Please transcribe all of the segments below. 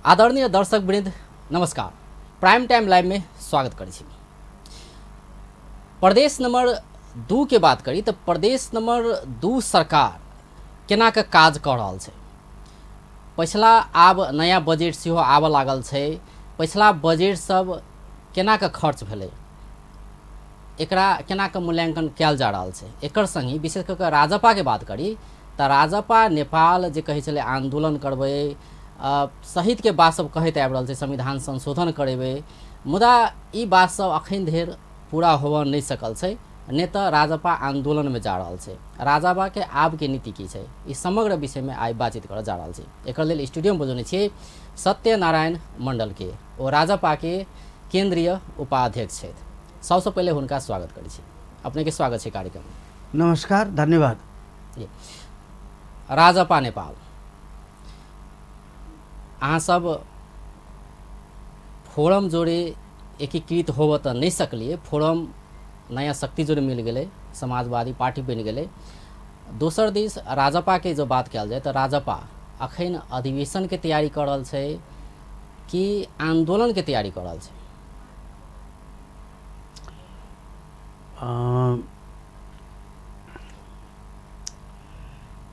आदरणीय दर्शक वृंद नमस्कार। प्राइम टाइम लाइव में स्वागत करै छी। प्रदेश नंबर 2 के बात करी तो प्रदेश नंबर 2 सरकार केना के काज कऽ रहल छै। पछिला आब नया बजट सेहो आबऽ लागल छै। पछिला बजट सब केना के खर्च भेलै, एकरा केना के मूल्यांकन कयल जा रहल छै। एकर संगहि विशेष कऽ कऽ राजपा के बात करी तऽ राजपा नेपाल जे कहै छलै आंदोलन करबै सहित के बात सब कहैत आबि रहल छै, संविधान संशोधन करेबै, मुदा ई बात सब अखन धरि पूरा होबऽ नहि सकल छै, नहि तऽ राजपा आंदोलन में जा रहल छै। राजपा के आब के नीति की छै, ई समग्र विषय में आइ बातचीत करऽ जा रहल छी। एकर लेल स्टूडियो में बजौने छियै सत्यनारायण मंडल के, ओ राजपा के केंद्रीय उपाध्यक्ष छथि। सबसँ पहिले हुनका स्वागत करै छी। अपने के स्वागत छै कार्यक्रम में। नमस्कार, धन्यवाद। जी, राजपा नेपाल अहाँ सब फोरम जोड़े एकीकृत होबऽ तऽ नहि सकलियै, फोरम नया शक्ति जोड़े मिल गेलै, समाजवादी पार्टी बनि गेलै। दोसर दिस राजपा के जो बात कयल जाय तऽ राजपा अखन अधिवेशन के तैयारी कऽ रहल छै कि आंदोलन के तैयारी कऽ रहल छै?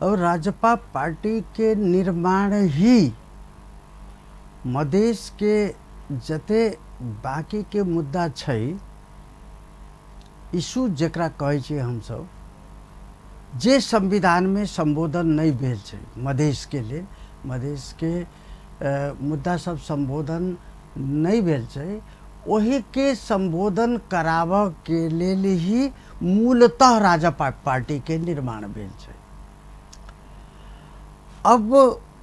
और राजपा पार्टी के निर्माण ही मधेश के जते बाकी के मुद्दा छै, इशू जकरा कहै छियै हमसब, जे संविधान में संबोधन नहीं भेल छै मधेश के लेल, मधेश के मुद्दा सब संबोधन नहीं भेल छै, ओही के संबोधन कराबऽ के लेल ही मूलतः राजपा पार्टी के निर्माण भेल छै। अब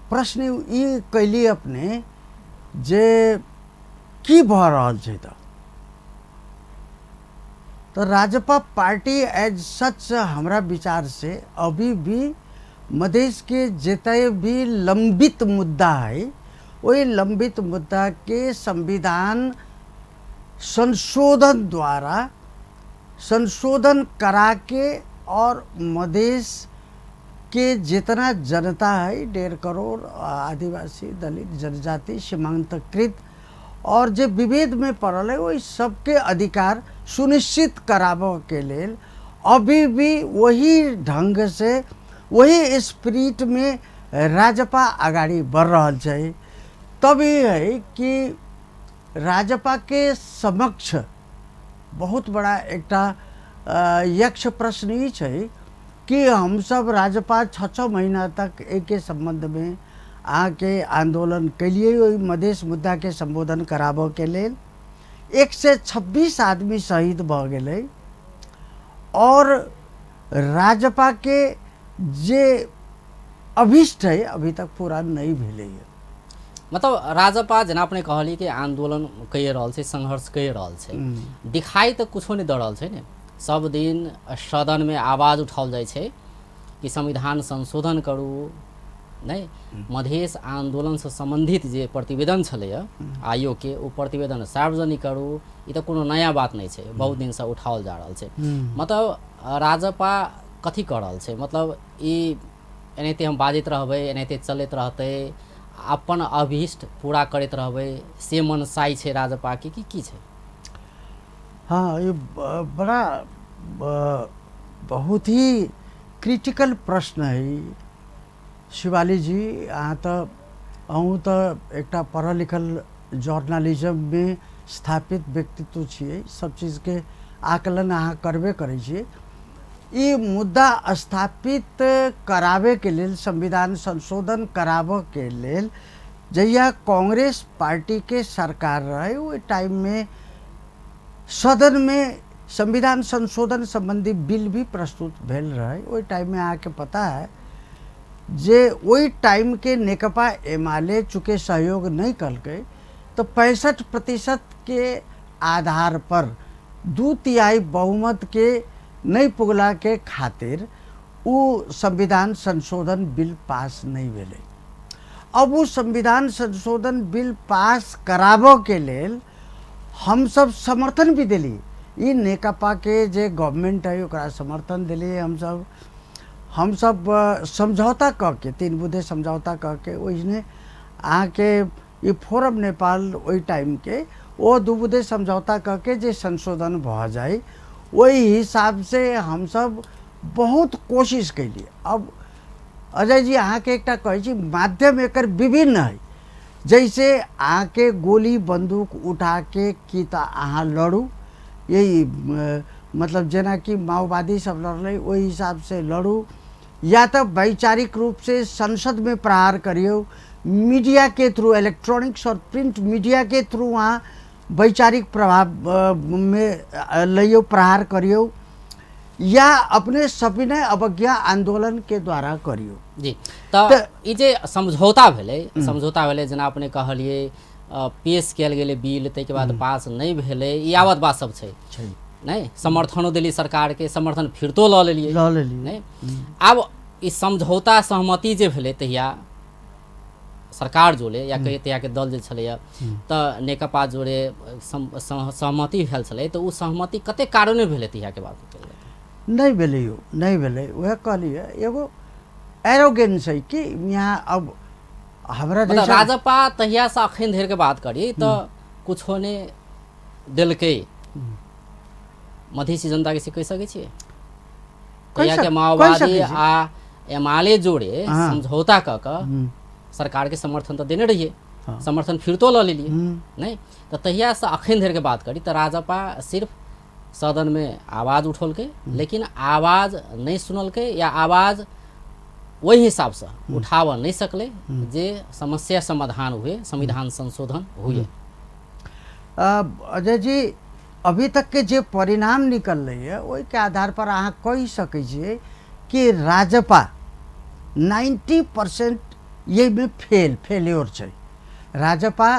प्रश्न ई कैली अपने जे की भऽ रहल छै, तऽ राजपा पार्टी एज सच हमरा विचार से अभी भी मधेश के जते भी लंबित मुद्दा है, ओहि लंबित मुद्दा के संविधान संशोधन द्वारा संशोधन करा के और मधेश के जितना जनता है, 1.5 करोड़ आदिवासी, दलित, जनजाति, सीमांतकृत और जे विभेद में पड़ल है, वही सबके अधिकार सुनिश्चित कराबऽ के लेल अभी भी वही ढंग से वही स्पिरिट में राजपा अगाडि बढ़ रहल छै। तब ई है कि राजपा के समक्ष बहुत बड़ा एकटा यक्ष प्रश्न ई छै कि हमसब राजपा 6-6 महीना तक एके संबंध में अहाँके आंदोलन केलिए, ओहि मधेश मुद्दा के संबोधन कराबऽ के लेल 126 आदमी शहीद भऽ गेलै और राजपा के जे अभीष्ट है अभी तक पूरा नहीं भेलै। मतलब राजपा जेना अपने कहली कि आंदोलन कहि रहल छै, संघर्ष कहि रहल छै, दिखाई तऽ कुछो नहि दऽ रहल छै ने। सब दिन सदन में आवाज उठाओल जाइ छै कि संविधान संशोधन करू, नहीं मधेश आंदोलन से संबंधित जे प्रतिवेदन छलैया आयोग के, ओ प्रतिवेदन सार्वजनिक करू। ई तऽ कोनो नया बात नहीं छै, बहुत दिन से उठाओल जा रहल छै। मतलब राजपा कथी कऽ रहल छै? मतलब ई एनाहिते हम बाजैत रहबै, एनाहिते चलैत रहतै, अपन अभीष्ट पूरा करैत रहबै, से मनसाइ छै राजपा के कि की छै? हाँ, ये बड़ा बहुत ही क्रिटिकल प्रश्न है शिवाली जी। अहाँ तऽ अहूँ तऽ एकटा पढ़ल लिखल जर्नलिज्म में स्थापित व्यक्तित्व छियै, सब चीजके आकलन अहाँ करबे करै छियै। ई मुद्दा स्थापित कराबे के लेल, संविधान संशोधन कराबऽ के लेल जहिया कांग्रेस पार्टी के सरकार रहे ओहि टाइम में सदन में संविधान संशोधन संबंधी बिल भी प्रस्तुत भेल रहे। ओहि टाइम में अहाँके पता है जे ओहि टाइम के नेकपा एमाले चूँकि सहयोग नहीं कलकै तो 65% के आधार पर 2/3 बहुमत के नहीं पुगला के खातिर उ संविधान संशोधन बिल पास नहीं भेलै। अब उ संविधान संशोधन बिल पास कराबऽ के लेल हम सब समर्थन भी देली, ई नेकपा के जे गवर्नमेंट है ओकरा समर्थन देलियै हमसब। हमसब समझौता कऽ के, 3 बुँदे समझौता कऽ के ओहिने अहाँके ई फोरम नेपाल ओहि टाइमके ओ दू बुँदे समझौता कऽ के जे संशोधन भऽ जाय ओहि हिसाबसँ हमसब बहुत कोशिश केलियै। अब अजय जी अहाँके एकटा कहै छी, माध्यम एकर विभिन्न है। जैसे अहाँके गोली बंदूक उठा के की तऽ अहाँ लड़ू, यही मतलब जेनाकि माओवादी सब लड़लै ओहि हिसाबसँ लड़ू, या तऽ वैचारिक रूपसँ संसदमे प्रहार करियौ, मीडिया के थ्रू, इलेक्ट्रॉनिक्स और प्रिंट मीडिया के थ्रू वहाँ वैचारिक प्रभाव में लैयौ, प्रहार करियौ, या अपने सविनय अवज्ञा आंदोलन के द्वारा करियौ। जी, तऽ ई जे समझौता भेलै, समझौता भेलै जेना अपने कहलियै पेश कयल गेलै बिल, ताहिके बाद पास नहि भेलै, ई यावत बात सब छै नहि, समर्थनो देली सरकारके, समर्थन फिरतो लऽ लेलियै, नहि। आब ई समझौता सहमति जे भेलै तहिया सरकार जोड़े या कहिए तहियाके दल जे छलैए तऽ नेकपा जोड़े सहमति भेल छलै, तऽ ओ सहमति कतेक कारणे भेलै तहियाके बाद? नहि भेलै यौ, नहि भेलै। वएह कहलियै एगो एरोगेंस है कि यहाँ अब हमरा राजपा तहियासँ अखन धरिके बात करी तऽ कुछो नहि देलकै मधेसी जनताके, से कहि सकै छियै? तहियाके माओवादी आ एमाले जोड़े समझौता कऽ कऽ सरकारके समर्थन तऽ देने रहियै, समर्थन फिरतो लऽ लेलियै नहि। तऽ तहियासँ अखन धरिके बात करी तऽ राजपा सिर्फ सदनमे आवाज उठौलकै, लेकिन आवाज नहि सुनलकै या आवाज ओहि हिसाबसँ उठाबऽ नहि सकलै जे समस्या समाधान हुए, संविधान संशोधन हुए। अजय जी, अभी तक के जे परिणाम निकललै है ओहिके आधार पर अहाँ कहि सकै छियै कि राजपा 90% यहीमे फेल्योर छै। राजपा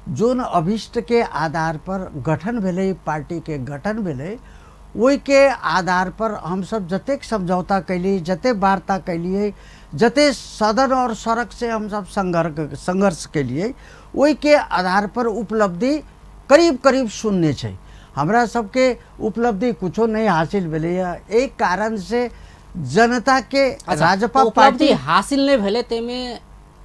जोन अभिष्ट के आधार पर गठन भेलै, पार्टी के गठन भेलै, ओहिके आधार पर हमसब जतेक समझौता कैलियै, जतेक वार्ता कैलियै, जतेक सदन और सड़क से हमसब संघर्ष केलियै, ओहिके आधार पर उपलब्धि करीब करीब शून्य छै। हमरा सबके उपलब्धि कुछो नहीं हासिल भेलैए। एहि कारण से जनता के राजपा उपलब्धि हासिल नहीं भेलै, ताहिमे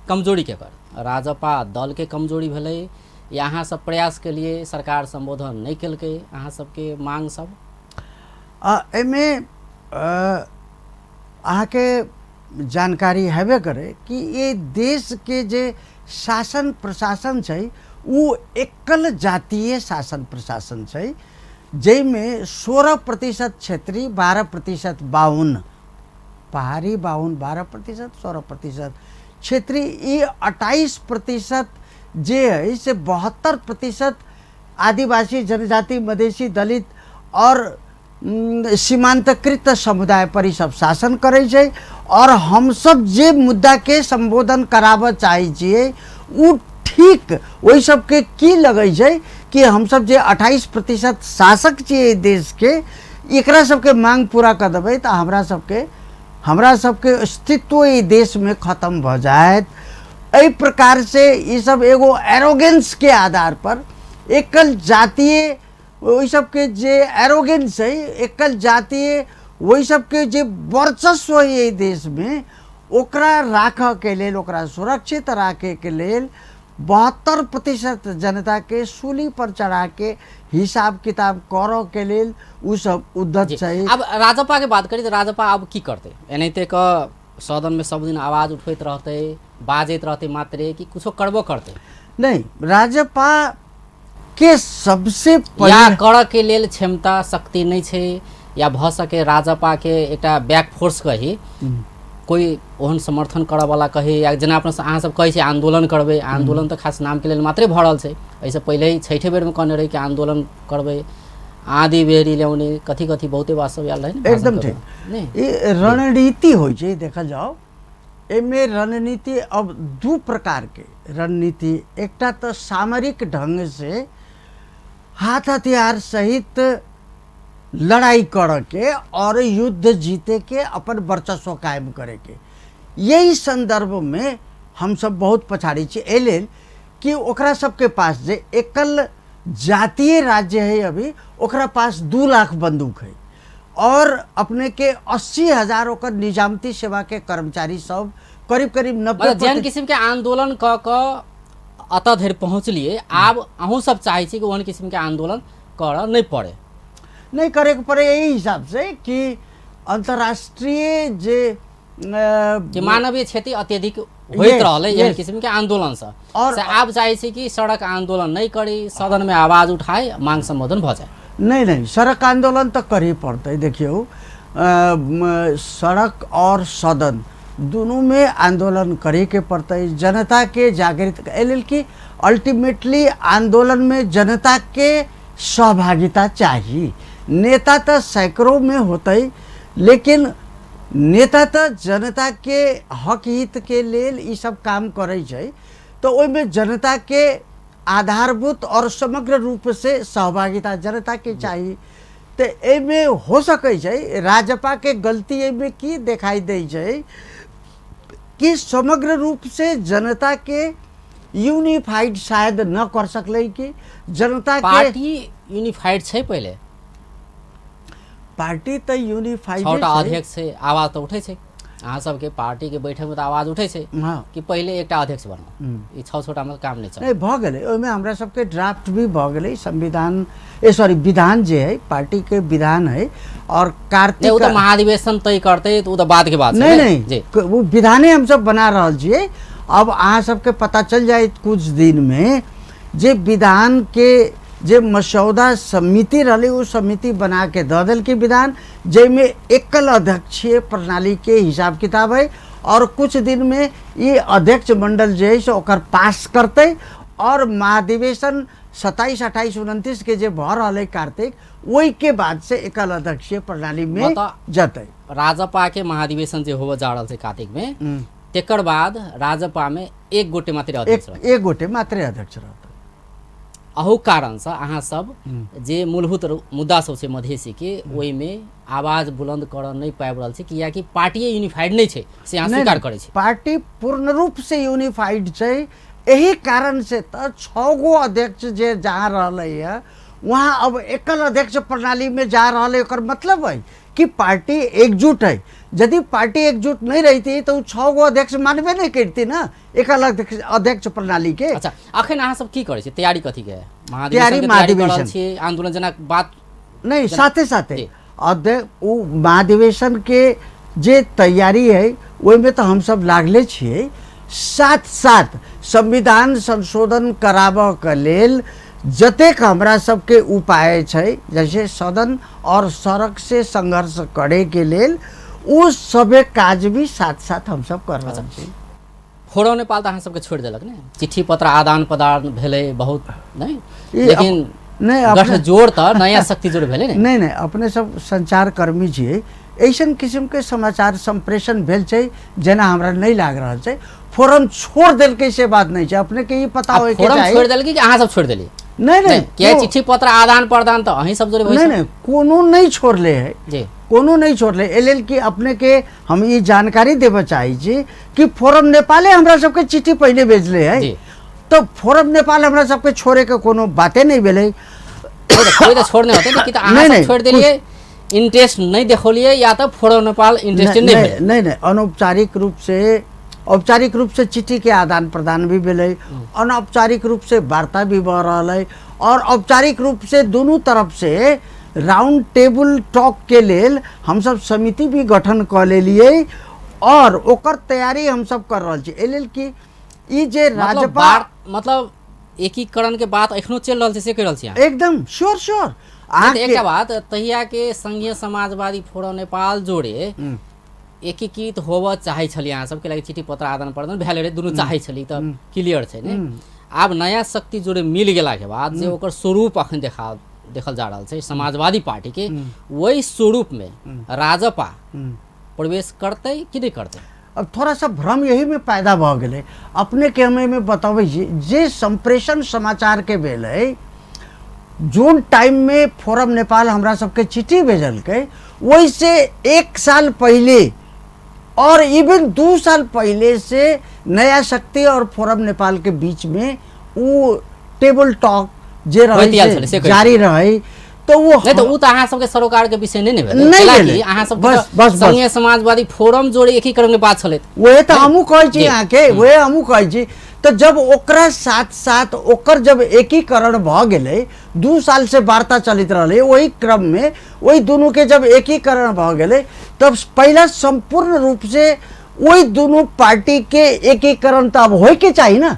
कमजोरी के कर राजपा दल के कमजोरी भेलै, या अहाँ सब प्रयास केलियै सरकार संबोधन नहीं केलकै अहाँ सबके मांग सब? एहिमे अहाँके जानकारी हेबे करे कि ये देश के जे शासन प्रशासन छै उ एकल जातीय शासन प्रशासन छै, जाहिमे 16% क्षेत्रीय, 12% बाहुन, पहाड़ी बाहुन 12%, 16% क्षेत्रीय, ई 28% जे है से 72% आदिवासी, जनजाति, मधेसी, दलित और सीमांतकृत समुदाय पर ई सब शासन करै छै। और हमसब जे मुद्दाके संबोधन कराबऽ चाहै छियै उ ठीक ओहि सबके की लगै छै कि हमसब जे 28% शासक छियै देशके, एकरा सबके मांग पूरा कऽ देबै तऽ हमरा सबके अस्तित्व एहि देशमे खत्म भऽ जायत। एहि प्रकार से ई सब एगो एरोगेंस के आधार पर एकल जातीय ओहि सबके जे एरोगेंस है, एकल जातीय ओहि सबके जे वर्चस्व है एहि देशमे, ओकरा राखऽके लेल, ओकरा सुरक्षित राखैके लेल 72% जनताके सूली पर चढ़ा के हिसाब किताब करऽ के लेल उ सब उद्धत छै। अब राजपा के बात करी तऽ राजपा अब की करतै? एनाहिते कऽ सदनमे सब दिन आवाज उठबैत रहतै, बाजैत रहतै मात्रे, कि कुछो करबो करतै? नहीं, राजपा के सबसे या करऽ के लेल क्षमता शक्ति नहीं छै, या भऽ सके राजपा के एकटा बैक फोर्स कही, कोई ओहन समर्थन करऽ वाला कही, या जेना अपना अहाँ सब कहै छियै आंदोलन करबै, आंदोलन तऽ खास नामके लेल मात्रे भऽ रहल छै। एहिसँ पहिले ही छठे बेरमे कहने रही कि आंदोलन करबै, आँधी बेरी ल्याउने कथी कथी बहुते बात सब आयल रहै ने। एकदम ठीक। ई रणनीति होइ छै, देखल जाओ एहिमे रणनीति अब दू प्रकार के रणनीति, एकटा तऽ सामरिक ढंग से हाथ हथियार सहित लड़ाई करऽ के और युद्ध जीते के, अपन वर्चस्व कायम करे के। यही संदर्भ में हम सब बहुत पछाड़ी छी, एहि लेल कि ओकरा सबके पास जे एकल जातीय राज्य है अभी, ओकरा पास 2 लाख बंदूक है और अपने के 80,000 ओकर निजामती सेवा के कर्मचारी सब करीब करीब 90 जेहन किस्म के आंदोलन कऽ कऽ अतऽ धरि पहुँचलियै, आब अहूँ सब चाहै छी कि ओहन किसिमके आंदोलन करऽ नहि पड़े। नहीं करे के पड़े यही हिसाब से कि अंतर्राष्ट्रीय जे कि मानवीय क्षति अत्यधिक होइत रहलै एहन किसिमके आंदोलनसँ, और से आब चाहै छी कि सड़क आंदोलन नहीं करी, सदन में आवाज उठाए मांग संबोधन भऽ जाए। नहीं नहीं, सड़क आंदोलन तो करही पड़तै। देखियौ सड़क और सदन दुनू में आंदोलन करे के पड़तै, जनता के जागृत एहि लेल कि अल्टीमेटली आंदोलन में जनता के सहभागिता चाही। नेता तो सैकड़ों में होतै, लेकिन नेता तो जनता के हक हित के लेल ई सब काम करै छै, तो ओहिमे जनता के आधारभूत और समग्र रूप से सहभागिता जनता के चाही। तो एहिमे हो सकै छै राजपा के गलती एहिमे की देखाई दै छै कि समग्र रूप से जनता के यूनिफाइड शायद न कर सकलै, कि जनता के पार्टी यूनिफाइड छै, पहिले पार्टी तो यूनिफाइड छटा अध्यक्ष छै, आवाज तो उठै छै अहाँ सबके पार्टी के बैठक में तो आवाज उठै छै। हाँ। कि पहिले एकटा अध्यक्ष बनाउ, ई छओ छोटा में काम नहीं चलै। नहीं भऽ गेलै, ओहिमे हमरा सबके ड्राफ्ट भी भऽ गेलै, संविधान सॉरी विधान जे है पार्टी के विधान है। और कार्तिक ओ तो महाधिवेशन तय करते तो बाद के बात। नहीं नहीं, वो विधाने हम सब बना रहल छियै। अब अहाँ सबके पता चल जाए कुछ दिन में जे विधान के जे मसौदा समिति रहलै ओ समिति बना के दऽ देलकै विधान, जाहिमे एकल अध्यक्षीय प्रणाली के हिसाब किताब है। और कुछ दिन में ये अध्यक्ष मंडल जे है से ओकर पास करतै और महाधिवेशन 27, 28, 29 के जे भऽ रहल है कार्तिक, ओहि के बाद से एकल अध्यक्षीय प्रणाली में जतै। राजपा के महाधिवेशन जे होबऽ जा रहल छै कार्तिक में, तेकर बाद राजपा में एक गोटे मात्रे अध्यक्ष रहतै, एक गोटे मात्रे अध्यक्ष रहतै। अहू कारणसँ अहाँ सब जे मूलभूत मुद्दा सब छै मधेसी के ओहिमे आवाज बुलंद करऽ नहि पाबि रहल छै, कियाकि पार्टीए यूनिफाइड नहि छै, से अहाँ स्वीकार करै छी। पार्टी पूर्ण रूप से यूनिफाइड छै, एहि कारण से तऽ 6 गो अध्यक्ष जे जा रहलै है वहाँ अब एकल अध्यक्ष प्रणाली में जा रहल है। ओकर मतलब है कि पार्टी एकजुट है। यदि पार्टी एकजुट नहीं रहती तो 6 गो अध्यक्ष मानबे नहीं करती ना एकल अध्यक्ष प्रणाली के। अच्छा, अखन अहाँ सब की करै छी, तैयारी कथी के? तैयारी महाधिवेशन छी, आंदोलन जेना बात नहीं, साथे साथे ओ महाधिवेशन के जे तैयारी है ओहिमे तो हम सब लागले छियै। साथ साथ संविधान संशोधन कराबऽ के लेल जतेक हमरा सबके उपाय छै, जैसे सदन और सड़क से संघर्ष करे के लेल, ओ सबे काज भी साथ साथ हम सब कर रहल छी। फोरम नेपाल तऽ अहाँ सबके छोड़ि देलक ने, चिट्ठी पत्र आदान प्रदान भेलै बहुत नहीं, लेकिन नहीं गठजोड़ तऽ नया शक्ति जोड़ भेलै ने। नहीं नहीं, अपने सब संचारकर्मी छियै, ऐसन किसिम के समाचार संप्रेषण भेल छै जेना हमरा नहीं लाग रहल छै। फोरम छोड़ देलकै से बात नहीं छै, अपने के ई पता होय के फोरम चाही। छोड़ देलकै कि अहाँ सब छोड़ देलियै? नहीं नहीं, किया चिट्ठी पत्र आदान प्रदान तऽ अहीं सब जोड़े नहीं नहीं, कोनो नहीं छोड़ले है जी, कोनो नहीं छोड़ले। एहि लेल कि अपने के हम ई जानकारी देबऽ चाहै छी कि फोरम नेपाले हमरा सबके चिट्ठी पहिले भेजले है, तो फोरम नेपाल हमरा सबके छोड़े के कोनो बाते नहीं भेलै। कोई तो छोड़ने होते कि अहाँ सब छोड़ देलियै, इंटरेस्ट नहीं देखौलियै, या तो फोरम नेपाल इंटरेस्ट नहीं भेलै। नहीं नहीं, अनौपचारिक रूप से औपचारिक रूप से चिट्ठी के आदान प्रदान भी भेलै, अनौपचारिक रूप से वार्ता भी भऽ रहल है, और औपचारिक रूप से दुनू तरफ से राउंड टेबल टॉक के लेल हमसब समिति भी गठन कऽ लेलियै और ओकर तैयारी हमसब कर रहल छी। एहि लेल कि ई जे राजपा मतलब एकीकरण के बात एखनो चलि रहल छै से कहि रहल छी अहाँ? एकदम श्योर श्योर। एकटा बात, तहिया के संघीय समाजवादी फोरम नेपाल जोड़े एकीकृत होबऽ चाहै छलियै अहाँ सबके, लागि चिट्ठी पत्र आदान प्रदान भेल रहै, दुनू चाहै छलियै तऽ क्लियर छै ने। आब नया शक्ति जोड़े मिल गेलाके बाद जे ओकर स्वरूप अखन देखल जा रहल छै समाजवादी पार्टी के, वही स्वरूप में राजपा प्रवेश करतै कि नहि करतै? अब थोड़ा सा भ्रम यही में पैदा भऽ गेलै। अपने के हम एहिमे बतबै छी जे संप्रेषण समाचार के भेलै, जोन टाइम में फोरम नेपाल हमरा सबके चिट्ठी भेजलकै ओहिसे 1 साल पहिले और इवन 2 साल पहले से नया शक्ति और फोरम नेपाल के बीच में वो टेबल टॉक जे रहे से जारी रहे, तो वो नहीं तो उ त अहाँ सबके सरोकार के विषय नहीं ने भेलै, नहीं भेलै। अहाँ सब बस बस संघीय समाजवादी फोरम जोड़े एकीकरण के बात छलै, वहे त हमहूँ कहै छी अहाँके, वहे हमहूँ कहै छी। तो जब ओकरा साथ साथ ओकर जब एकीकरण भ गेलै, 2 साल से वार्ता चलैत रहलै, ओहि क्रम में ओहि दुनू के जब एकीकरण भ गेलै तब पहला संपूर्ण रूप से ओहि दुनू पार्टी के एकीकरण तो अब होय के चाही ना।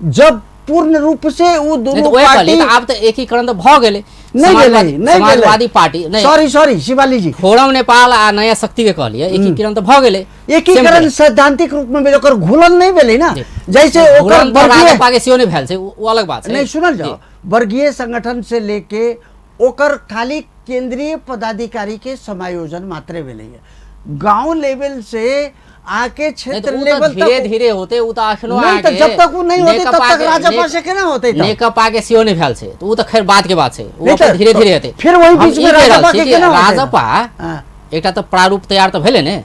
जब पूर्ण रूप से वो दुनू पार्टी आब तो एकीकरण तो भ गेलै, नहीं गेलै, नहीं समाजवादी पार्टी नहीं, सॉरी सॉरी शिवाली जी, फोरम नेपाल आ नया शक्ति के कहलिए एकीकरण तो भ गेलै। एकीकरण सैद्धांतिक रूप में भेल, ओकर घुलन नहीं भेलै ना। जैसे ओकर वर्गीय के सेहो नहीं भेल छै, वो अलग बात छै। नहीं सुनल जाओ, वर्गीय संगठन से लेके ओकर खाली केंद्रीय पदाधिकारी के समायोजन मात्रे भेलै। गांव लेवल से आके क्षेत्र लेवल तक धीरे धीरे होते, उ त अखनो आगे नहीं, जब तक वो नहीं होते तब तक राजपा से केना होते, नेकपा के सेहो नहीं भेल छै, तो उ त खैर बात के बात छै, उ अपन धीरे धीरे हेतै। फिर वही बीच में राजपा के केना होते? राजपा एकटा त प्रारूप तैयार त भेलै ने,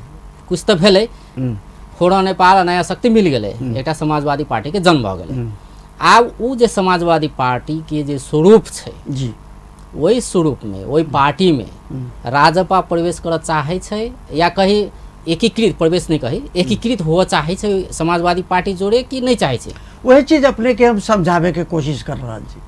कुछ त भेलै, फोरम नेपाल आ नया शक्ति मिल गेलै, एकटा समाजवादी पार्टी के जन्म भ गेलै। आब उ जे समाजवादी पार्टी के जे स्वरूप छै जी, ओहि स्वरूप में ओहि पार्टी में राजपा प्रवेश करऽ चाहै छै या कही एकीकृत प्रवेश नहीं कही, एकीकृत हुआ चाहे छै समाजवादी पार्टी जोड़े कि नहीं चाहे छै? वही चीज अपने के हम समझावे के कोशिश कर रहा छी।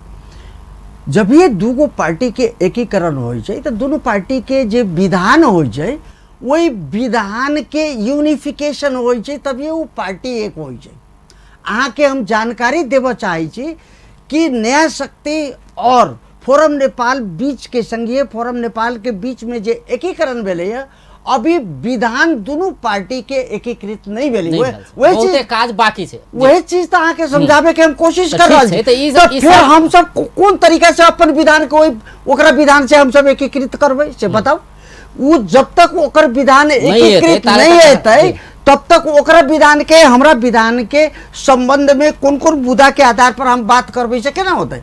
जब ये दूगो पार्टी के एकीकरण होइ छै तो दोनों पार्टी के जे विधान होइ छै वही विधान के यूनिफिकेशन होइ छै, तब ये वो पार्टी एक होइ छै। अहाँके हम जानकारी देबऽ चाहै छी कि नया शक्ति और फोरम नेपाल बीच के संघीय फोरम नेपाल के बीच में जे एकीकरण भेलैया, अभी विधान दोनों पार्टी के एकीकृत नहीं भेलै, वही चीज काज बाकी छै। वही चीज तो अहाँके समझावे के हम कोशिश कर रहल छी। तो फिर हम सब कोन तरीका से अपन विधान को ओकरा विधान से हम सब एकीकृत करबै से बताउ। वो जब तक ओकर विधान एकीकृत नहीं हेतै तब तक ओकरा विधान के हमरा विधान के संबंध में कोन कोन मुद्दा के आधार पर हम बात करबै से केना होतै?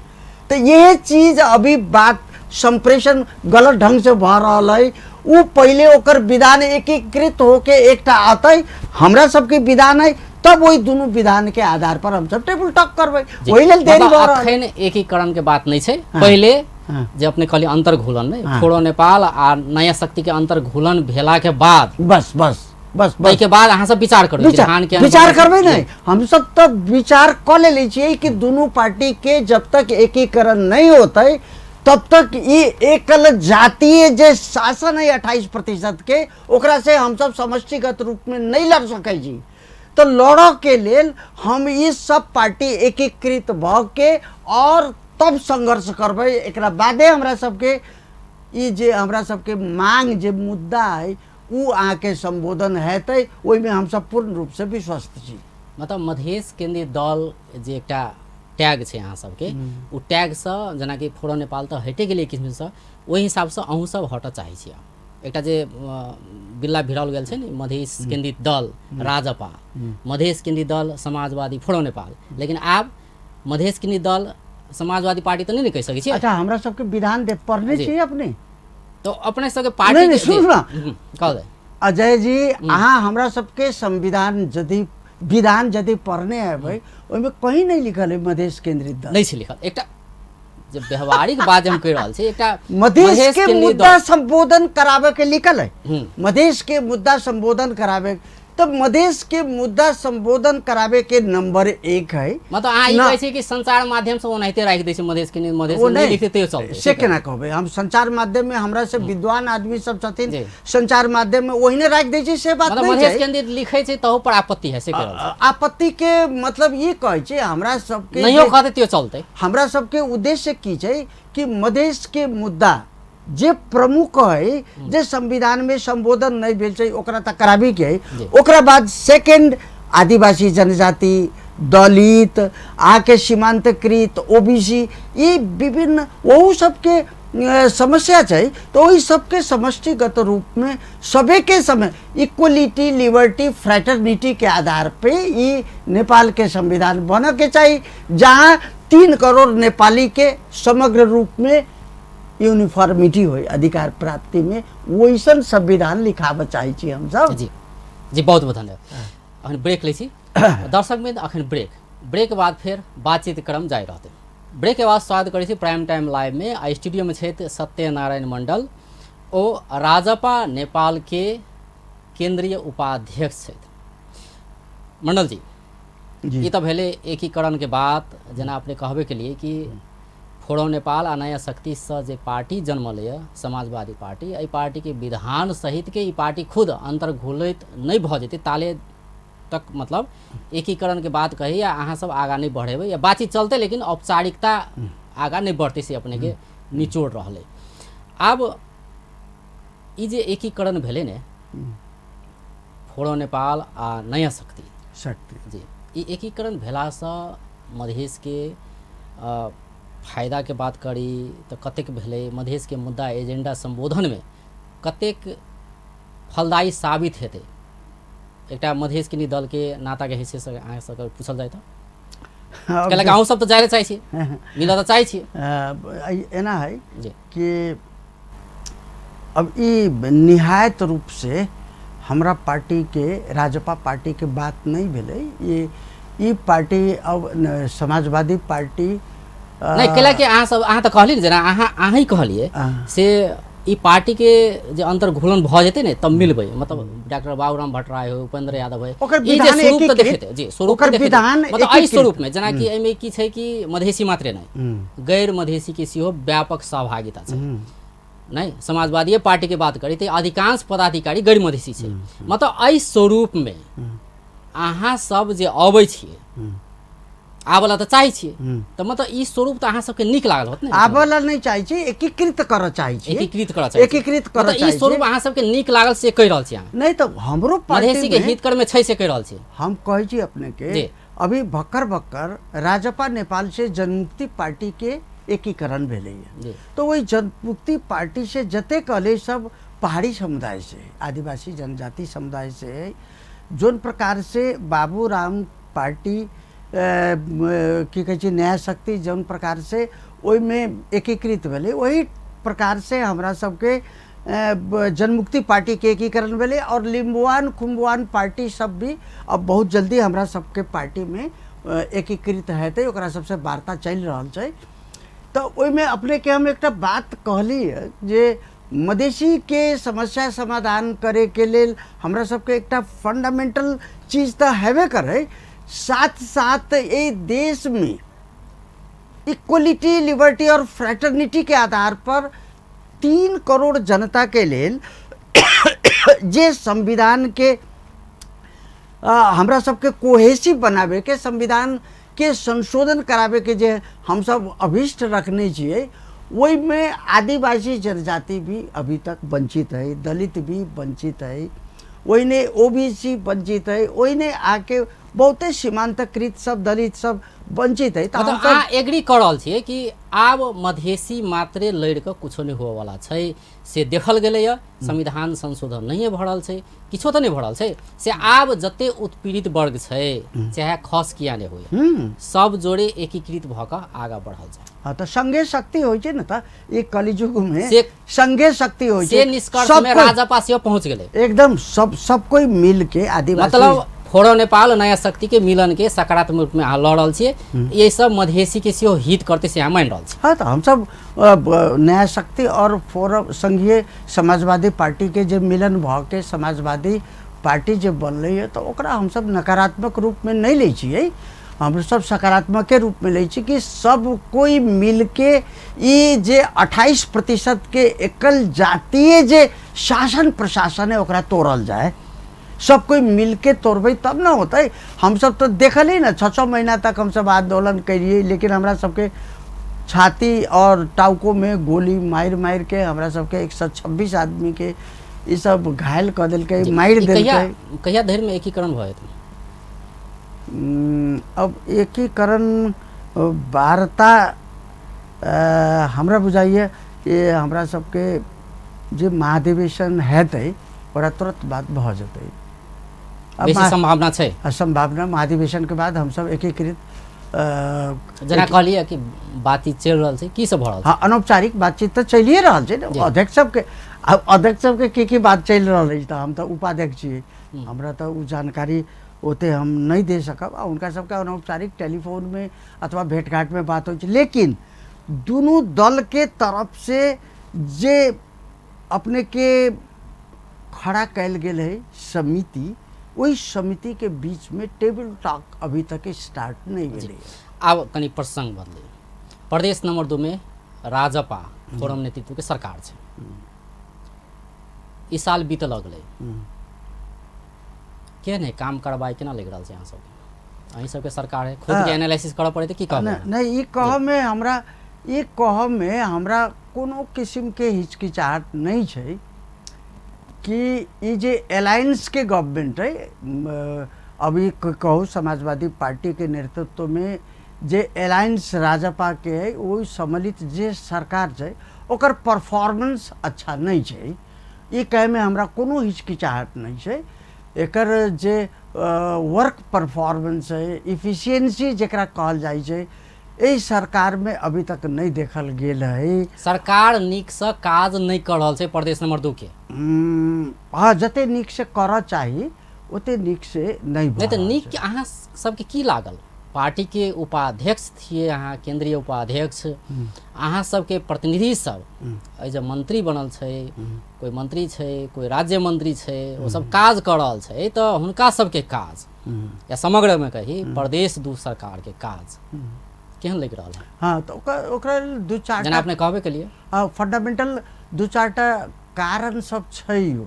तो यह चीज अभी बात संप्रेषण गलत ढंग से भ रहल है। वो पहले ओकर विधान एकीकृत होके एकटा आतै, हमरा सबके विधान है, तब वही दोनों विधान के आधार पर हम सब टेबल टॉक करबै, ओहि लेल देरी भ रहल। अखन एकीकरण के बात नहीं छै। पहले जे अपने कहलिए अंतर्घुलन ने, फोरम नेपाल आ नया शक्ति के अंतर्घुलन भेला के बाद बस बस बस ताहि के बाद अहाँ सब विचार करबै, विधान के विचार करबै। नहीं, हम सब तो विचार क लेले छियै कि दोनों पार्टी के जब तक एकीकरण नहीं होतै तब तक ये एकल जातीय जे शासन है 28% के, ओकरा से हम सब समष्टिगत रूप में नहीं लड़ सकै छी। तो लड़ऽ के लेल हम ये सब पार्टी एकीकृत भ के और तब संघर्ष करबै। एकरा बादे हमरा सबके ई जे हमरा सबके मांग जे मुद्दा है उ अहाँके संबोधन हेतै, ओहिमे हम सब पूर्ण रूप से विश्वस्त छी। मतलब मधेश केंद्रीय दल जे एकटा टैग छै अहाँ सबके, ओ टैगसँ जेनाकि फोरम नेपाल तऽ हटि गेलै किस्मसँ, ओहि हिसाबसँ अहूँ सब हटऽ चाहै छियै। एकटा जे बिल्ला भिड़ल गेल छै ने मधेश केंद्रित दल राजपा, मधेश केंद्रित दल समाजवादी फोरम नेपाल, लेकिन आब मधेश केंद्रित दल समाजवादी पार्टी तऽ नहि ने कहि सकै छियै। अच्छा, हमरा सबके विधान दे पढ़ने छियै अपने? तो अपने सबके पार्टी नहीं, सुन ना कह अजय जी, अहाँ हमरा सबके संविधान यदि विधान यदि पढ़ने हेबै ओहिमे कहीं नहीं लिखल है मधेश केंद्रित दल, नहीं छै लिखल। एकटा जे व्यवहारिक बात हम कहि रहल छी, एकटा मधेश के मुद्दा संबोधन करावे के लिखल है, मधेश के मुद्दा संबोधन करावे, तब मधेश के मुद्दा संबोधन करावे के नंबर 1 है। मतलब अहाँ ई कहै छी कि संचार माध्यम से ओनाहिते राखि दै छै मधेश के, मधेश नहीं लिखते तैयो चलतै से केना कहबै? हम संचार माध्यम में हमरा से विद्वान आदमी सब छथिन, संचार माध्यम में ओहिने राखि दै छै से बात नहीं। मधेश केंद्रित लिखै छै तहु पर आपत्ति है से कह रहल छी। आपत्ति के मतलब ई कहै छै हमरा सबके नहियो कहतै तैयो चलतै। हमरा सबके उद्देश्य की छै कि मधेश के मुद्दा जे प्रमुख है, जे संविधान में संबोधन नहीं भेल छै ओकरा तऽ कराबी के है। ओकरा बाद सेकेंड आदिवासी जनजाति, दलित, आके सीमांतकृत, ओबीसी, ये विभिन्न ओहू सबके समस्या छै। तो ओहि सबके समष्टिगत रूप में सबे के समय इक्वलिटी, लिबर्टी, फ्रेटर्निटी के आधार पे ई नेपाल के संविधान बनऽ के चाही, जहाँ 3 करोड़ नेपाली के समग्र रूप में यूनिफॉर्मिटी हो अधिकार प्राप्ति में, वैसन संविधान लिखाबऽ चाहै छी हम सब। जी जी, बहुत बहुत धन्यवाद। अखन ब्रेक लै छी दर्शक में, अखन ब्रेक बाद फेर बातचीत क्रम जारी रहतै। ब्रेक के बाद स्वागत करै छी प्राइम टाइम लाइव में। आ स्टूडियो में छथि सत्यनारायण मंडल, ओ राजपा नेपाल के केंद्रीय उपाध्यक्ष छथि। मंडल जी, ई तऽ भेलै एकीकरण के बात। जेना अपने कहबे के लिए कि फोरम नेपाल आ नया शक्तिसँ जे पार्टी जन्मल यऽ समाजवादी पार्टी, एहि पार्टीके विधान सहितके ई पार्टी खुद अंतर घुलैत नहि भऽ जेतै ताले तक मतलब एकीकरण के बात कही या अहाँ सब आगाँ नहीं बढ़ेबै या बातचीत चलते लेकिन औपचारिकता आगाँ नहीं बढ़ते से अपने के निचोड़ रहलै। आब ई जे एकीकरण भेलै ने फोरम नेपाल आ नया शक्ति शक्ति जी, ई एकीकरण भेलासँ मधेशके फायदाके बात करी तऽ कतेक भेलै, मधेशके मुद्दा एजेंडा सम्बोधनमे कतेक फलदायी साबित हेतै, एकटा मधेश के दल के नाता के हैसियत से अहाँ सबके पूछल जाय तऽ कहलक अहूँ सब तऽ जाय चाहै छी, मिलऽ तऽ चाहै छी। एना है कि अब ई निहायत रूप से हमरा पार्टी के राजपा पार्टी के बात नहीं भेलै। ये पार्टी अब समाजवादी पार्टी नहीं कैला कि अहाँ सब अहाँ तऽ कहली ने जेना अहाँ अहीं कहलिए से ई पार्टी के जे अंतर घुलन भऽ जेतै ने तब मिलबै, मतलब डॉक्टर बाबूराम भट्टराय हो, उपेंद्र यादव हो, ओकर विधान स्वरूप तऽ देखेतै जी, स्वरूप विधान मतलब एहि स्वरूप में जेना कि एहिमे की छै कि मधेसी मात्रे नहि गैर मधेसी के सेहो व्यापक सहभागिता छै। नहीं समाजवादी पार्टी के बात करी तऽ अधिकांश पदाधिकारी गैर मधेसी छै, मतलब एहि स्वरूप में अहाँ सब जे अबै छियै आबला तऽ चाहै छियै तऽ मतलब ई स्वरूप तऽ अहाँ सबके नीक लागल होत ने? आबला नहि चाहै छी, एकीकृत करऽ चाहै छी, एकीकृत करऽ चाहै, एकीकृत करऽ चाहै। ई स्वरूप अहाँ सबके नीक लागल से कहि रहल छी अहाँ? नहि तऽ हमरो मधेसी के हितकर में छै से कहि रहल छी हम। कहै छी अपने के अभी भक्कर भक्कर राजपा नेपाल से जनमुक्ति पार्टी के एकीकरण भेलैया, तो वही जनमुक्ति पार्टी से जते कहले सब पहाड़ी समुदाय से, आदिवासी जनजाति समुदाय से, जोन प्रकार से बाबूराम पार्टी की कहै छै नया शक्ति जौन प्रकार से ओहिमे एकीकृत भेलै, वही प्रकार से हमरा सबके जनमुक्ति पार्टी के एकीकरण भेलै। और लिम्बुआन खुम्बुआन पार्टी सब भी अब बहुत जल्दी हमरा सबके पार्टी में एकीकृत हेतै, ओकरा सबसे वार्ता चलि रहल छै। तऽ ओहिमे अपने के हम एकटा बात कहली जे मधेसी के समस्या समाधान करे के लेल हमरा सबके एकटा फंडामेंटल चीज तऽ हेबे करै, साथ साथ ये देश में इक्वलिटी, लिबर्टी और फ्रेटर्निटी के आधार पर 3 करोड़ जनता के लेल जे संविधान के हमरा सबके कोहेसिव बनावे के, संविधान के संशोधन करावे के जे हम सब अभीष्ट रखने छियै, ओहिमे आदिवासी जनजाति भी अभी तक वंचित है, दलित भी वंचित है, ओहिने ओबीसी वंचित है, ओहिने आके बहुते सीमांतकृत सब दलित सब वंचित है। तऽ अहाँ एग्री कऽ रहल छियै कि आब मधेसी मात्रे लड़ि कऽ कुछो नहि होवऽवाला छै से देखल गेलैया, संविधान संशोधन नहिए भऽ रहल छै, किछो तऽ नहि भऽ रहल छै, से आब जते उत्पीड़ित वर्ग छै चाहे खस किया नहि होय सब जोड़े एकीकृत भऽ कऽ आगाँ बढ़ल जाय। हाँ तऽ संघे शक्ति होइ छै ने, तऽ ई कलियुग में संघे शक्ति होइ छै, से निष्कर्ष में राजपा सेहो पहुँच गेलै एकदम, सब सब कोई मिल के आदिवासी मतलब फोरम नेपाल नया शक्ति के मिलन के सकारात्मक रूप में अहाँ लऽ रहल छियै, ये सब मधेसी के सेहो हित करते से अहाँ मानि रहल छी? हाँ तऽ हमसब नया शक्ति और फोरम संघीय समाजवादी पार्टी के जे मिलन भऽ के समाजवादी पार्टी जे बनलै है तऽ ओकरा हमसब नकारात्मक रूप में नहीं लै छियै, हमसब सकारात्मके रूप में लै छी कि सब कोई मिलके ई जे 28% के एकल जातीय जे शासन प्रशासन है ओकरा तोड़ल जाय, सब कोई मिलके तोड़बै तब ना होतै। हमसब तऽ देखली ना 6-6 महीना तक हमसब आंदोलन करिए, लेकिन हमरा सबके छाती और टाउको में गोली मारि मारि के हमरा सबके 126 आदमी के ई सब घायल कऽ देलकै, मारि देलकै। कहिया धरि में एकीकरण भऽ जेतै? अब एकीकरण वार्ता हमरा बुझाइए ये हमरा सबके जे महाधिवेशन हेतै ओकरा तुरंत बात भऽ जेतै, बेसी संभावना छै। संभावना महाधिवेशन के बाद हमसब एकीकृत जेना कहलियै कि बातचीत चलि रहल छै, की सब भऽ रहल छै? हाँ अनौपचारिक बातचीत तऽ चलिए रहल छै ने, अध्यक्ष सबके, आब अध्यक्ष सबके की की बात चलि रहल अछि तऽ हम तऽ उपाध्यक्ष छियै, हमरा तऽ ओ जानकारी ओते हम नहि दे सकब, आ हुनका सबके अनौपचारिक टेलीफोनमे अथवा भेंटघाटमे बात होइ छै। लेकिन दुनू दल के तरफ से जे अपने के खड़ा कयल गेल है समिति, ओहि समितिके बीचमे टेबल टॉक अभी तक स्टार्ट नहि भेलै। आब कनि प्रसंग बदलै। प्रदेश नंबर 2 में राजपा फोरम नेतृत्व के सरकार छै, ई साल बीत लगलै, के नहि काम कार्रवाई केना लागि रहल छै अहाँ सबके? अहीं सबके सरकार है, खुद के एनालिसिस करऽ पड़ै तऽ की कहबै? नहि, ई कहऽ मे हमरा कोनो किसिमके हिचकिचाहट नहि छै कि ई जे अलायंस के गवर्नमेंट है, अभी कहू समाजवादी पार्टी के नेतृत्व में जे अलायंस राजपा के है, ओहि सम्मिलित जे सरकार छै ओकर परफॉर्मेंस अच्छा नहि छै, ई कहैमे हमरा कोनो हिचकिचाहट नहि छै। एकर जे वर्क परफॉर्मेंस है, इफिशियंसी जकरा कहल जाइ छै, एहि सरकारमे अभी तक नहि देखल गेल है। सरकार नीकसँ काज नहि कऽ रहल छै प्रदेश नंबर 2 के। हाँ, जते नीक से करऽ चाही ओते नीक से नहि तऽ नीक अहाँ सबके की लागल? पार्टी के उपाध्यक्ष थिए अहाँ, केंद्रीय उपाध्यक्ष, अहाँ सबके प्रतिनिधि सब एहि जे मंत्री बनल छै, कोई मंत्री छै, कोई राज्य मंत्री छै, ओ सब काज कऽ रहल छै, तऽ हुनका सबके काज या समग्रमे कही प्रदेश 2 सरकार के काज केहन लागि रहल है? हाँ, तऽ ओकरा दू चारि जेना अपने कहबे केलिए फंडामेंटल दू चारिटा कारण सब छै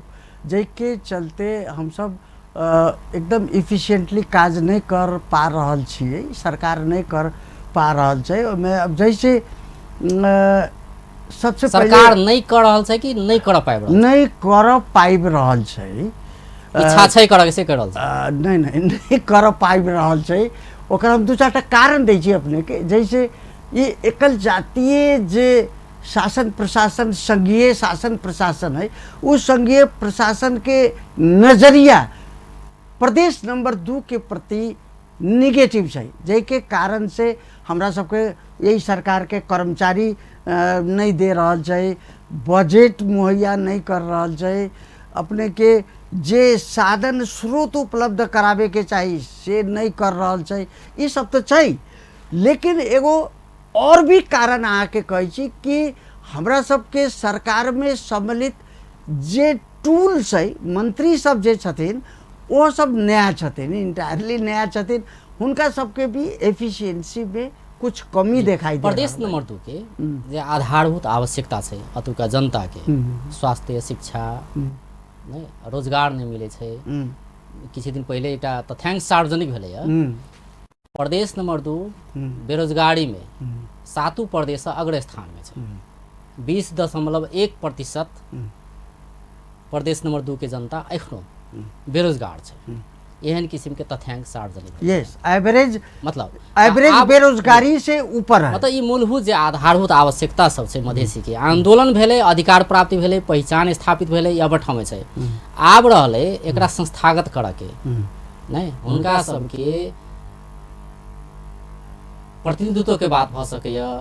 जाहिके चलते हमसब एकदम इफिशिएंटली काज नहि कर पा रहल छियै, सरकार नहि कर पा रहल छै। ओहिमे अब जैसे सबसे सरकार नहि कर रहल छै कि नहि कर पाबि रहल? नहि कर पाबि रहल छै, इच्छा छै करऽ के से कर रहल छै? नहि नहि नहि कर पाबि रहल छै। ओकरा हम दू चारिटा कारण दै छी अपनेके। जैसे ई एकल जातीय जे शासन प्रशासन, संघीय शासन प्रशासन है, ओ संघीय प्रशासन के नजरिया प्रदेश नंबर 2 के प्रति निगेटिव छै, जाहिके कारण से हमरा सबके यही सरकार के कर्मचारी नहि दे रहल छै, बजट मुहैया नहि कर रहल छै, अपने के जे साधन स्रोत उपलब्ध कराबे के चाही से नहि कर रहल छै, ई सब तऽ छै। लेकिन एगो और भी कारण अहाँके कहै छी कि हमरा सबके सरकारमे सम्मिलित जे टूल्स है, मंत्री सब जे छथिन ओ सब नया छथिन, इंटायरली नया छथिन, हुनका सबके भी एफिशिएंसी में कुछ कमी देखाई दे। प्रदेश नंबर 2 के जे आधारभूत आवश्यकता छै अतुका जनता के, स्वास्थ्य, शिक्षा, नहि रोजगार नहि मिलै छै। किछु दिन पहिले एकटा तथ्यांक सार्वजनिक भेलैए, प्रदेश नंबर 2 बेरोजगारी में 7 प्रदेश अग्र स्थान में छै, 20.1% प्रदेश नंबर 2 के जनता एखनो बेरोजगार छै। एहन किस्म के तथ्यांक सार्वजनिक। यस, एवरेज मतलब एवरेज बेरोजगारी से ऊपर है। मतलब ई मूलभूत जे आधारभूत आवश्यकता सब छै मधेसी के, आंदोलन भेलै, अधिकार प्राप्ति भेलै, पहिचान स्थापित भेलै, अब ठामे छै। आब रहलै एकरा संस्थागत करऽ के, नहि हुनका सबके प्रतिनिधित्व के बात भऽ सकैए,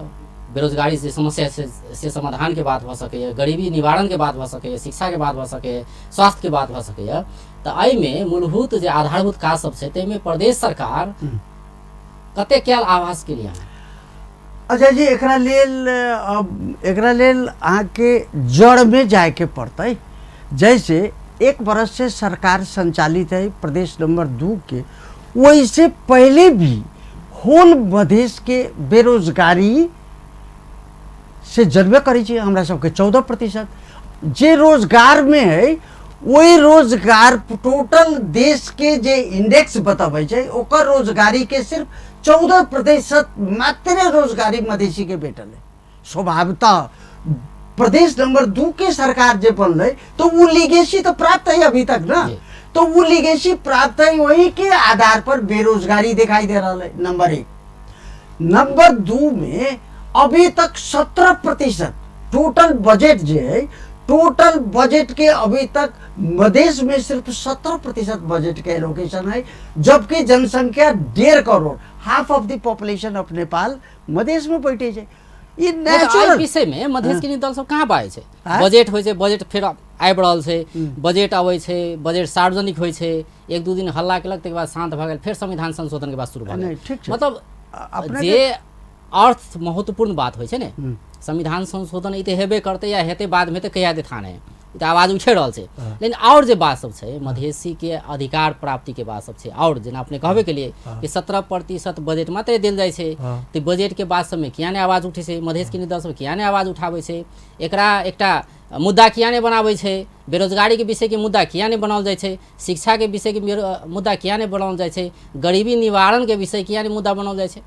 बेरोजगारी जे समस्या से समाधान के बात भऽ सकैए, गरीबी निवारण के बात भऽ सकैए, शिक्षा के बात भऽ सकैए, स्वास्थ्य के बात भऽ सकैए। तऽ एहिमे मूलभूत जे आधारभूत काज सब छै ताहिमे प्रदेश सरकार कते कयल आभास के लिए? अजय जी, एकरा लेल अहाँके जड़मे जायके पड़तै। जैसे 1 बरस से सरकार संचालित है प्रदेश नंबर 2 के, वैसे पहले भी होल मधेश के बेरोजगारी से जनबे करै छी हमरा सबके 14% जे रोजगार में है, वही रोजगार टोटल देश के जे इंडेक्स बतबै छै ओकर रोजगारी के सिर्फ 14% मात्र रोजगारी मधेसी के भेटल है। स्वभावतः प्रदेश नंबर 2 के सरकार जे बनलै तो वो लीगेसी तो प्राप्त है अभी तक ना, तो वो लीगेसी प्राप्त है, वही के आधार पर बेरोजगारी दिखाई दे रहा है नंबर 1। नंबर 2 में अभी तक 17% टोटल बजट जे है, टोटल बजट के अभी तक मधेश में सिर्फ 17% बजट के एलोकेशन है, जबकि जनसंख्या 1.5 crore, half of the population of Nepal Madhesh में बैठे है। ई नेचुरल विषय में मधेश के दल सब कहाँ बाजै छै? बजट होइ छै, बजट फेर आबि रहल छै, बजट अबै छै, बजट सार्वजनिक होइ छै, 1-2 दिन हल्ला केलक तकर बाद शांत भऽ गेल, फेर संविधान संशोधन के बाद शुरू भऽ गेल। मतलब जे अर्थ महत्वपूर्ण बात होइ छै ने, संविधान संशोधन ई तऽ हेबे करतै या हेतै बादमे तऽ कहिया देता नहि, तऽ आवाज उठि रहल छै। लेकिन आओर जे बात सब छै, मधेसी के अधिकार प्राप्ति के बात सब छै, आओर जेना अपने कहबे के लिए कि 17% बजट मात्रे देल जाइ छै, तऽ बजट के बात सबमे किया नहि आवाज उठै छै? मधेश के नेता सब किया नहि आवाज उठाबै छै? एकरा एकटा मुद्दा किया नहि बनाबै छै? बेरोजगारी के विषय के मुद्दा किया नहि बनाओल जाइ छै? शिक्षा के विषय के मुद्दा किया नहि बनाओल जाइ छै? गरीबी निवारण के विषय किया नहि मुद्दा बनाओल जाइ छै?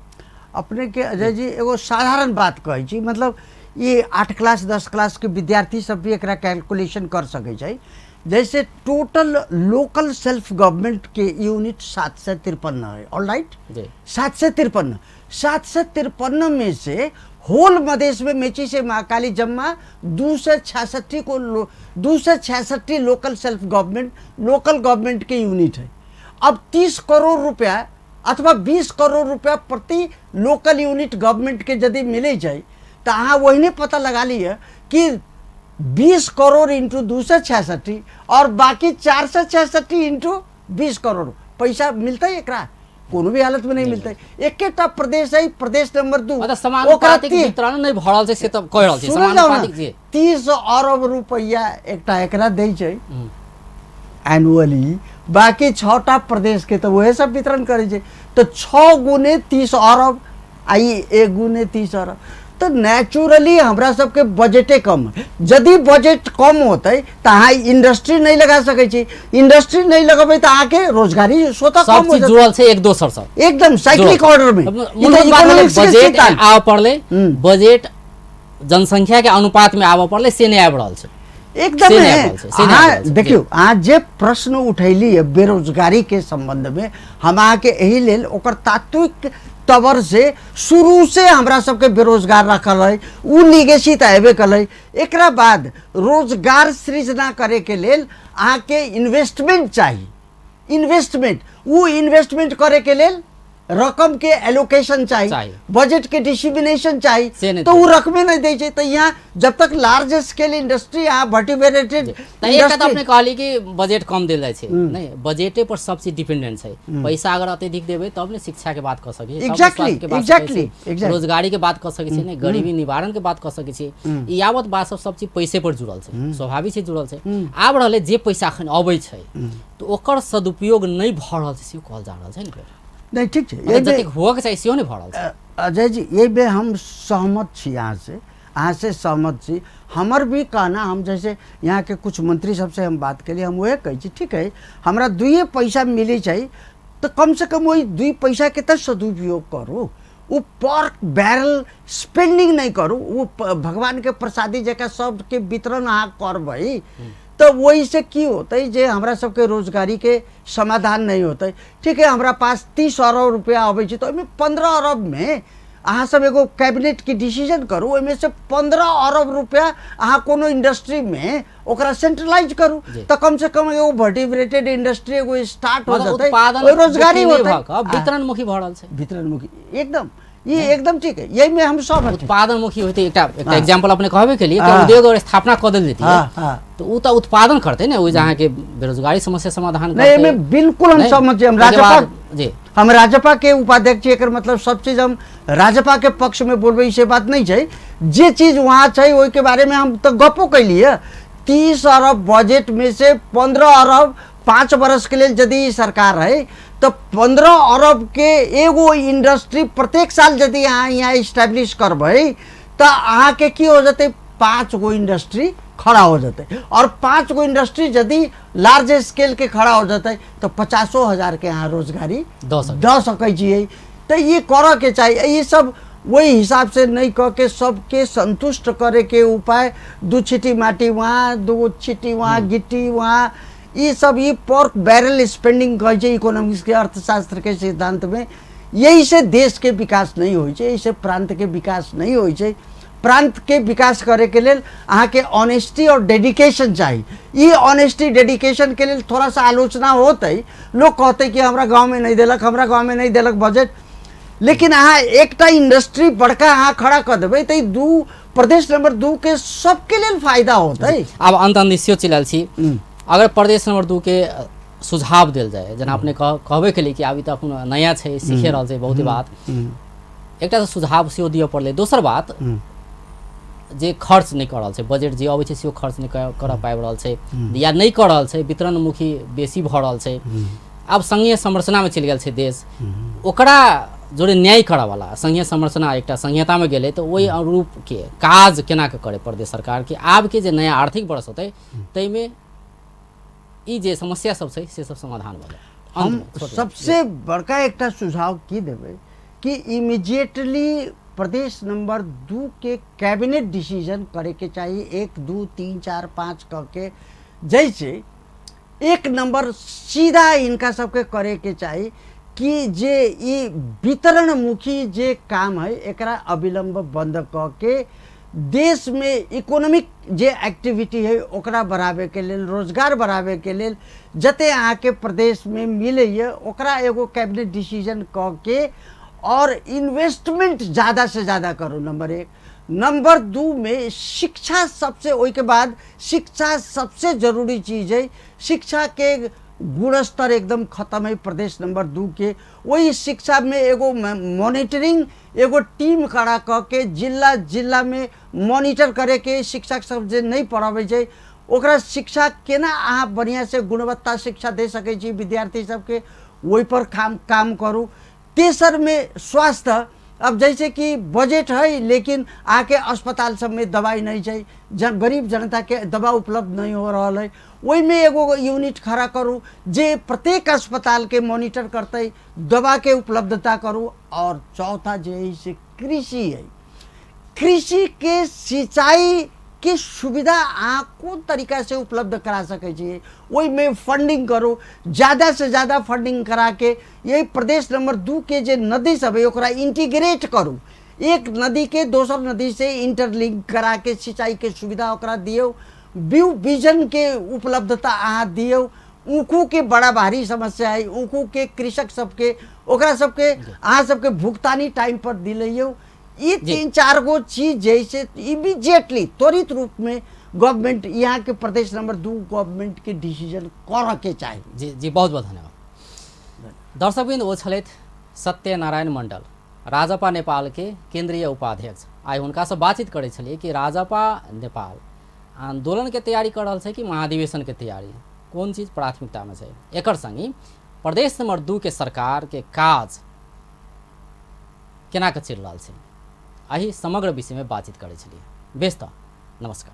अपने के अजय जी एगो साधारण बात कहै छी, मतलब ये 8 क्लास 10 क्लास के विद्यार्थी सब भी एकरा कैलकुलेशन कर सकै छै। जैसे टोटल लोकल सेल्फ गवर्नमेंट के यूनिट 753 है, ऑल राइट, 753, 753 में से होल मधेश में मेची से महाकाली जम्मा 266 को 266 local self government local government के यूनिट है। अब 30 करोड़ रुपया अथवा 20 करोड़ रुपया प्रति लोकल यूनिट गवर्नमेंट के यदि मिले जाए तो अहाँ वही पता लगा लिअ कि 20 करोड़ इंटू 266 और बाकी 466 इंटू 20 करोड़ पैसा मिलता है एकरा कोनो भी हालत में नहीं मिलता है। एकेटा प्रदेश है, प्रदेश नंबर 2, मतलब समानुपातिक वितरण नहीं भऽ रहल छै से तऽ कहि रहल छी, समानुपातिक जी 30 अरब रुपैया एकटा एकरा दै छै एनुअली, बाकी 6टा प्रदेश के तो वह सब वितरण करै छै, तो 6 गुने 30 अरब आ 1 गुने 30 अरब, तो नेचुरली हमरा सबके बजटे कम है। यदि बजट कम होतै तो अहाँ इंडस्ट्री नहीं लगा सकै छी, इंडस्ट्री नहीं लगेबै तो अहाँके रोजगारी स्वतः कम हो जेतै। जुड़ल छै एक दोसर से, एकदम साइक्लिक ऑर्डर में। बजट आबऽ पड़लै, बजट जनसंख्या के अनुपात में आबऽ पड़लै, से नहि आबि रहल छै एकदम। अहाँ देखियौ, अहाँ जे प्रश्न उठैली बेरोजगारी के संबंध में, हम अहाँके एहि लेल ओकर तात्विक तबर से शुरू से हमरा सबके बेरोजगार रखल है, उ लिगेसी तऽ अयबे कलै। एकरा बाद रोजगार सृजना करे के लेल अहाँके इन्वेस्टमेंट चाही, इन्वेस्टमेंट, उ इन्वेस्टमेंट करे के लेल रकम के एलोकेशन चाही, बजट के डिसिमिनेशन चाही, तो वो रकमे नहीं दै छै। तो यहाँ जब तक लार्ज स्केल इंडस्ट्री यहाँ वर्टिवेरेटेड, एकटा तऽ अपने कहली कि बजट कम देल जाइ छै, नहीं बजटे पर सब चीज डिपेंडेंट छै। पैसा अगर अत्यधिक देबै तब ने शिक्षा के बात कऽ सकै छी, एग्जैक्टली एग्जैक्टली रोजगारी के बात कऽ सकै छी, ने गरीबी निवारण के बात कऽ सकै छी। ई यावत बात सब सब चीज पैसे पर जुड़ल छै, स्वाभाविक छै जुड़ल छै। आब रहलै जे पैसा अखन अबै छै तऽ ओकर सदुपयोग नहि भऽ रहल छै से कहल जा रहल छै ने। नहीं ठीक छै, जतेक होअके चाही सेहो नहि भऽ रहल छै। अजय जी एहि बेर हम सहमत छी अहाँ से सहमत छी। हमर भी कहना, हम जैसे यहाँ के कुछ मंत्री सबसे हम बात केलिए, हम वह कहै छी ठीक है हमरा 2 पैसा मिलै छै तऽ कम से कम ओहि 2 पैसा के तऽ सदुपयोग करू, ओ पर बैरल स्पेंडिंग नहीं करू, वो भगवान के प्रसादी जकाँ सबके वितरण अहाँ करबै तो वही से की होतै जे हमरा सबके रोजगारी के समाधान नहीं होतै। ठीक है हमरा पास 30 अरब रुपया अबै छै तो ओहिमे 15 अरब में अहाँ सब एगो कैबिनेट के डिसीजन करू, ओहिमे से 15 अरब रुपया अहाँ कोनो इंडस्ट्री में ओकरा सेंट्रलाइज करू तो कम से कम एगो वर्टिब्रेटेड इंडस्ट्री एगो स्टार्ट हो जेतै, रोजगारी होतै, वितरणमुखी भऽ रहल छै, वितरणमुखी एकदम, ये एकदम ठीक है, यही में हम सब उत्पादनमुखी होते। एकटा एकटा एग्जांपल अपने कहबे के लिए कि उद्योग और स्थापना कऽ देल जेतै तो उ तऽ उत्पादन करतै ने, ओइ जे अहाँके बेरोजगारी समस्या समाधान करतै। नहीं एहिमे बिल्कुल हम सहमत छी, हम राजपा जी, हम राजपा के उपाध्यक्ष छी, एकर मतलब सब चीज हम राजपा के पक्ष में बोलबै से बात नहीं छै। जे चीज वहाँ छै ओहि के बारे में हम तऽ गपो कैलियै। 30 अरब बजट में से 15 अरब 5 वर्ष के लेल यदि सरकार है तो 15 अरब के एगो इंडस्ट्री प्रत्येक साल यदि अहाँ यहाँ इस्टेब्लिश करबै तो अहाँ के की हो जेतै, 5 गो इंडस्ट्री खड़ा हो जेतै, और 5 गो इंडस्ट्री यदि लार्ज स्केल के खड़ा हो जेतै तो 50,000 के अहाँ रोजगारी दऽ सकै छियै। तो ये करऽ के चाही, ये सब वही हिसाब से नहीं कह के सबके संतुष्ट करे के उपाय, 2 छिटी माटी वहाँ, 2 छिटी वहाँ, गिट्टी वहाँ, ये सब ये पर्क बैरल स्पेंडिंग कहै छै इकोनॉमिक्स के अर्थशास्त्र के सिद्धांत में। यही से देश के विकास नहीं होइ छै, यही से प्रांत के विकास नहीं होइ छै। प्रांत के विकास करे के लेल अहाँके ऑनेस्टी और डेडिकेशन चाही। ये ऑनेस्टी डेडिकेशन के लेल थोड़ा सा आलोचना होतै, लोग कहते कि हमरा गाँव में नहीं देलक, हमरा गाँव में नहीं देलक बजट, लेकिन अहाँ एकटा इंडस्ट्री बड़का अहाँ खड़ा कऽ देबै तऽ 2 प्रदेश नंबर 2 के सबके लेल फायदा होतै। आब अंत अंत सेहो चलि आयल छी, अगर प्रदेश नंबर 2 के सुझाव देल जाए, जेना अपने कहबे केलिए कि अभी तऽ अपन नया छै, सीखे रहल छै बहुत बात, एकटा तऽ सुझाव सेहो दिअ पड़लै। दोसर बात जे खर्च नहि कऽ रहल छै, बजट जे अबै छै सेहो खर्च नहि कर पाबि रहल छै या नहि कऽ रहल छै, वितरणमुखी बेसी भऽ रहल छै। आब संघीय संरचनामे चलि गेल छै देश, ओकरा जोड़े न्याय करऽवला संघीय संरचना एकटा संघीयतामे गेलै, तऽ ओहि अनुरूपके काज केना कऽ करै प्रदेश सरकारके आबके जे नया आर्थिक वर्ष होतै ताहिमे ई जे समस्या सब छै से सब समाधान भऽ जाय। हम सबसे बड़का एकटा सुझाव की देबै कि इमीडिएटली प्रदेश नंबर 2 के कैबिनेट डिसीजन करे के चाही, 1 2 3 4 5 क के, जैसे 1 नंबर सीधा इनका सबके करे के चाही कि जे ई वितरणमुखी जे काम है एकरा अविलंब बंद क के देश में इकोनॉमिक जे एक्टिविटी है ओकरा बढ़ावे के लेल, रोजगार बढ़ावे के लेल जते अहाँके प्रदेश में मिलैए ओकरा एगो कैबिनेट डिसीजन क के और इन्वेस्टमेंट ज़्यादा से ज़्यादा करू, नंबर 1। नंबर 2 में शिक्षा सबसे, ओहिके बाद शिक्षा सबसे जरूरी चीज़ है। शिक्षा के गुणस्तर एकदम खत्म है प्रदेश नंबर 2 के। वही शिक्षा में एगो मॉनिटरिंग एगो टीम खड़ा क के जिला जिला में मॉनिटर करे के, शिक्षक सब जे नहीं पढ़ाबै छै ओकरा शिक्षा केना अहाँ बढ़िया से गुणवत्ता शिक्षा दे सकै छी विद्यार्थी सबके, ओहि पर काम करू। तेसर में स्वास्थ्य, अब जैसे कि बजट है लेकिन आके अस्पताल सब में दवाई नहीं छै, गरीब जनता के दवा उपलब्ध नहीं हो रहा है, ओहिमे एगो यूनिट खड़ा करू जे प्रत्येक अस्पताल के मॉनिटर करतै, दवा के उपलब्धता करू। और चौथा जे है से कृषि है, कृषि के सिंचाई के सुविधा अहाँ कोन तरीका से उपलब्ध करा सकै छी ओहिमे फंडिंग करू, ज़्यादा से ज़्यादा फंडिंग करा के यही प्रदेश नंबर 2 के जे नदी सब है ओकरा इंटीग्रेट करू, एक नदी के दोसर नदी से इंटरलिंक करा के सिंचाई के सुविधा ओकरा दियौ, व्यू विजन के उपलब्धता अहाँ दियौ। ऊखू के बड़ा भारी समस्या है, ऊखू के कृषक सबके ओकरा सबके अहाँ सबके भुगतानी टाइम पर दिलैयौ। ये 3-4 गो चीज जैसे इमीडिएटली त्वरित रूप में गवर्नमेंट यहाँ के प्रदेश नंबर 2 गवर्नमेंट के डिसीजन कर के चाही। जी जी, बहुत बहुत धन्यवाद। दर्शकवृन्द, ओ छलथि सत्यनारायण मंडल, राजपा नेपाल के केंद्रीय उपाध्यक्ष। आइ हुनकासँ बातचीत करै छलियै कि राजपा नेपाल आंदोलन के तैयारी कर रहल छै कि महाधिवेशन के तैयारी, कोन चीज प्राथमिकता में छै। एकर संगी प्रदेश नंबर 2 के सरकार के काज केना के चलि रहल छै, एहि समग्र विषयमे बातचीत करै छलियै। बेस तऽ नमस्कार।